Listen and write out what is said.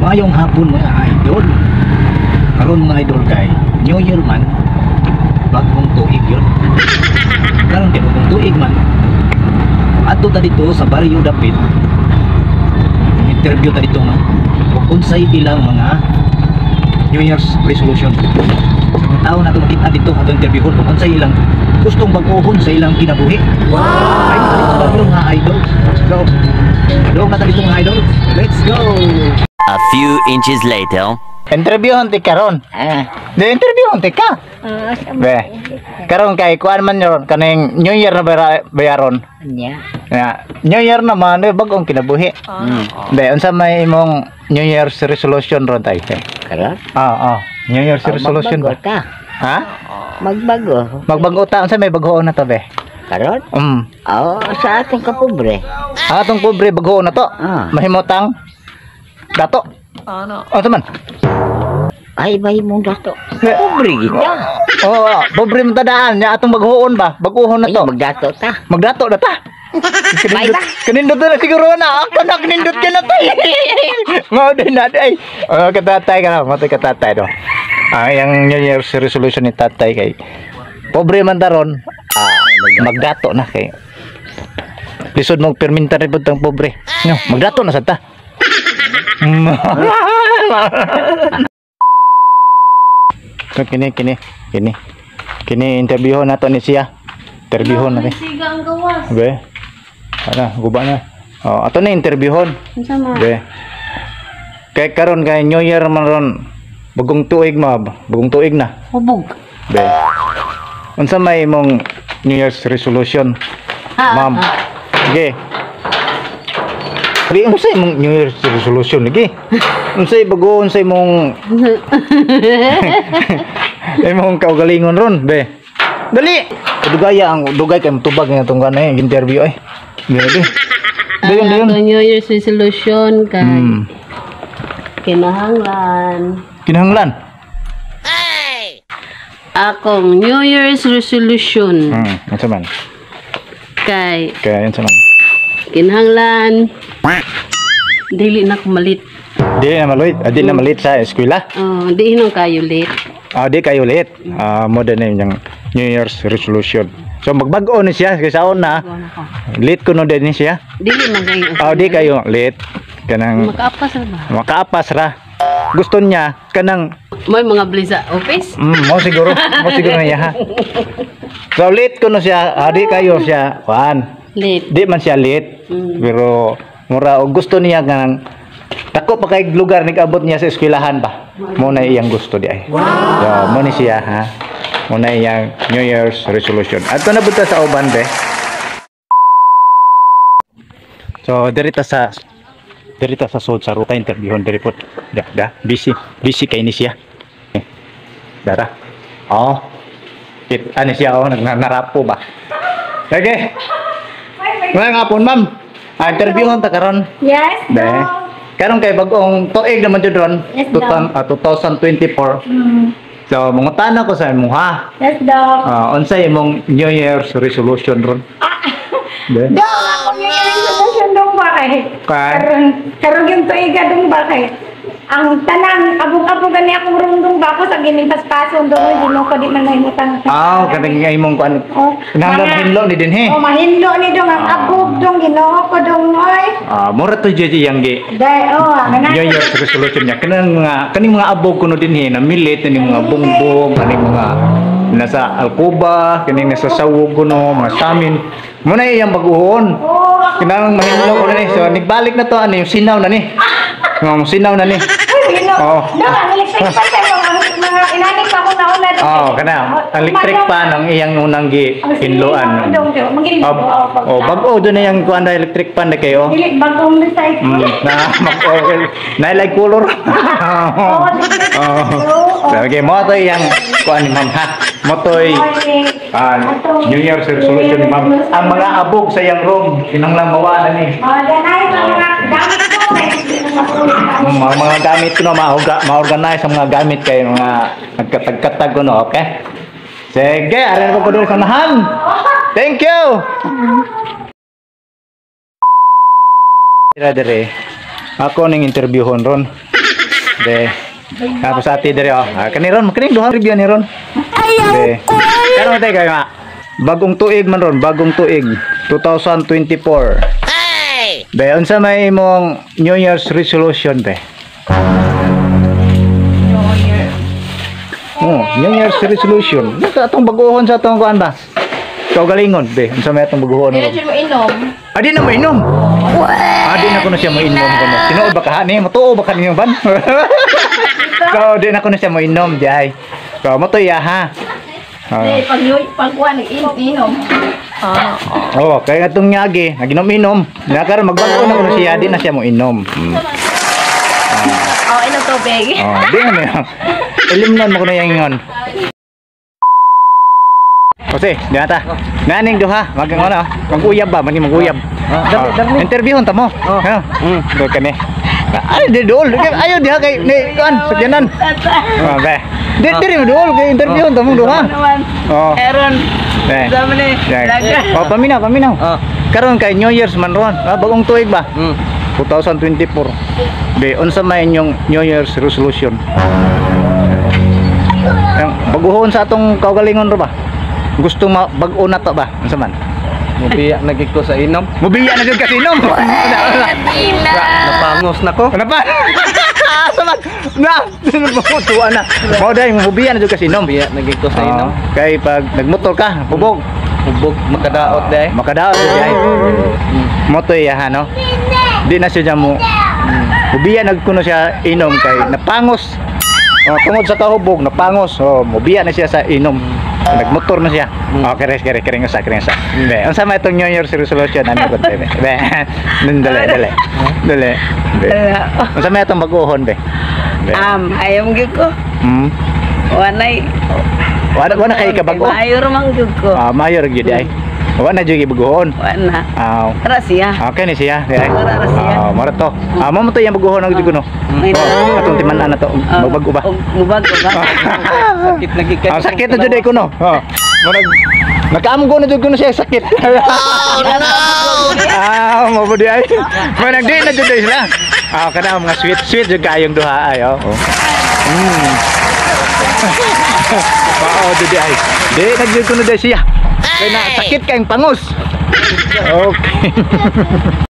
Maayong hapon, mga idol. Karon, mga idol, kay New Year man, bagong tuig yun. Karon kay bagong tuig man. Adto ta dito sa Barrio Dapit. Interview ta dito, no. Kung unsay ilang mga New Year's resolution. Sa mga tao na makita dito atong interviewon kung unsay ilang gustong bag-ohon sa ilang kinabuhi. Wow! Ay, ta dito sa barrio, mga idol. Let's go. Doon na ta dito, mga idol. Let's go! A few inches later. Interviewon ti karon. Ah, Di interviewon ti ka. ah, sa Be. Karon kay kuan man ron kaning New Year na bayaron. niya. Ya, New Year naman eh, bagong kinabuhi. Be, unsa may imong New Year's resolution ron tay? Karon? Ah. New Year's resolution Magbago ba? ta. Ha? Magbago. Magbago ta, unsa may bagoon na to, be? Karon? Oh, sa atong kapobre. Ang atong pobre bagoon na to. Ah. Mahimutang dato. Ano? Unsa man? Ay, may mong dato. Pobre kita. Oo, oh, pobre man tadaan nya atong bagoon ba? Baguhon na Ay, to. magdato ta. Magdato na ta. Bye ba? Kanindot na siguro na. Ako na kanindot ka na tay. Mao din na ay. Oh, katatay ka na, matay katatay do. Ang iyang New Year's resolution ni tatay kay pobre man taron, magdato na kay lisod mo perminta rin pud tang pobre. No, magdato na sad ta. So kini kini kini. Kini interviewon nato ni siya. Interviewon na ni. Siga ang gawas. Be. Ana, guba na. Oh, ato na interviewon. Unsa man? Be. Kay karon kay New Year man ron. Bagong tuig ma, bagong tuig na. Hubog. Be. Unsa may imong New Year's resolution, ma'am? Sige. Di unsa imong New Year's resolution lagi? Unsay bago unsa imong imong kaugalingon ron, be? Dali. Dugay ang dugay kay tubag nga itong kanay interview ay. Be, be. Dayon, dayon. Ang New Year's resolution kay kinahanglan. Kinahanglan. Akong New Year's resolution Unsa man? kay Kaya unsa man? kinahanglan dili na ko malit. Di na maluit, di na malit sa eskwela. Oh, di hinong kayo late. Ah, di kayo late. Ah, mo din yung New Year's resolution. So magbag-o ni siya kay sa una, Ano ko? late kuno din ni siya. Dili man kayo. Ah, di kayo late. Kanang Makaapas ra ba? makaapas ra. Gusto niya kanang May mga bliss sa office. Mo siguro niya ha. So late kuno siya, di kayo siya kuan. Late. Di man siya late. Pero mura og gusto niya kanang dako pa kay lugar nag-abot niya sa eskwelahan ba. Mo na iyang gusto di ay. So, mo ni siya ha. Mo na iyang New Year's resolution. Adto na buta sa uban be. So diri ta sa sud sa ruta interviewon diri pud. Da, da, busy, busy kay ni siya. Eh, dara. Oh. Kit ani siya oh nagnanarapo ba. Okay. Ngayong hapon, ma'am. Ah, interviewon ta karon. Yes, Be. dong. Karon kay bagong tuig naman jud ron. Yes, dong. 2024. So, mangutana ko sa imuha. Yes, dong. Ah, unsay imong New Year's resolution ron? Be. Dong, ako New Year's resolution dong ba kay? Kay? Karon, karon yung tuiga dong ba kay? Ang tanang abog-abog gani akong room dong ba ako sa gining paspason dong Ginoo ko di man nahimutang. Ah, kanang imong kuan. Oh, Kinahanglan mahinlo ni dinhi. Oh, mahinlo ni dong ang abog dong Ginoo ko dong oy. Ah, mura to jud iyang gi Dai oh, ang New Year's resolution niya. Kanang mga kaning mga abog kuno dinhi namilit kaning mga bongbong, kaning mga nasa alkuba, kaning nasa sawog kuno, mga samin. Mo na iyang baguhon. Oh, ako. Kinahanglan mahinlo ko ni. So nigbalik na to ano yung sinaw na ni. Ng sinaw na ni. Uy, Ginoo. Oh. Dong, ang electric fan kay mga inanik pa akong nauna dong. Oh, kana electric fan ang iyang unang gi Ang hinloan. sinaw dong, dong. Magiling Oh, bag-o doon na yung kuan na electric fan na kayo. Dili bagong recycle. Na mag na like color. Oo, Oh. Okay, mo to iyang kuan ni ma'am ha. Mo to'y New Year's resolution ni ma'am. Ang mga abog sa iyang room, kinahanglan mawa na ni. Oh, danay mga gamit ko kay di na matulog ako. Mga gamit ko no, ma-organize ang mga gamit kay mga nagkatag-katag ko no, okay? Sige, arin ko doon sa unahan. Thank you. Tira dire. Ako ning interviewon ron. De. Tapos ate diri oh. Ah, kani ron, kani duha review ni ron. Ayaw ko. Karon tay kay ma. Bagong tuig man ron, bagong tuig 2024. Hey! Be, unsa may imong New Year's resolution be? Oh, New Year's resolution. Dito atong baguhon sa atong kuan ba? Kaugalingon, be. Unsa may atong baguhon ron? Hindi mo inom. Adi na mo inom. Adi na kuno siya mo inom kuno. Tinuod ba ka ni? Matuo ba ka ninyo ban? So, di na kuno siya mo inom di ay. So, mo to iya ha. Hindi, pag pag kuan inom. Oh, kaya atong nyagi, naginom-inom. Na karon magbag-o na kuno siya, di na siya mo inom. Oh, inom tubig. Oh, di na mo. Ilimnon mo kuno yang ingon. Jose, di ata. Naning duha, mag ano, mag-uyab ba, mani mag-uyab. Oh, interviewon ta mo. Oh. Do kani. Ay, di dool. Ayo diha kay ni kuan, sakyanan. Oh, be. Di diri mo dool kay interviewon ta mo duha. Oh. Aaron, Be. sama ni. Oh, paminaw, paminaw. Oh. Karon kay New Year's man ron. Ah, bagong tuig ba? 2024. Be, unsa may inyong New Year's resolution? Ang baguhon sa atong kaugalingon ro ba? Gusto bag-o na to ba? Unsa man? Mubiya na gid ko sa inom. Mubiya na jud kasi inom. Napangos na ko. Ano pa? Asa man? Na, tuwa na. Mao dai mubiya na jud kasi inom. Mubiya na gid ko sa inom. Kay pag nagmotor ka, hubog. Hubog makadaot dai. Makadaot jud ay. Moto iya ha no. Di na siya mo. Mubiya nagkuno siya inom kay napangos. Oh, tungod sa kahubog napangos. Oh, mubiya na siya sa inom. Nagmotor na siya. Okay, kere kere kere usa kere usa. Be, unsa may itong New Year's resolution ano ko be? Be. Dali dali. Dali. Be. Unsa may itong baguhon be? Be. Ayaw gyud ko. Wanay. Wala wala kay kabago. Maayo ra man gyud ko. Ah, mayor gyud ay. Wala na gyud baguhon. Wana. Ah, Tara siya. okay ni siya. Di ay. Wala ra siya. Ah, mara to. Ah, mo mo to yung baguhon ang gyud kuno. Oh, atong timan-an na to. Magbago ba? Mubago ba? Sakit na gid Ah, sakit na jud ay kuno. Oh. Murag nakaamgo na jud kuno siya sakit. Oh, no. Ah, mo di ay. Manang di na jud ay sila. Ah, kana mga sweet sweet jud kayong duha ay oh. Pao jud ay. Di na jud kuno di siya. Kay na sakit kayong pangus. Okay.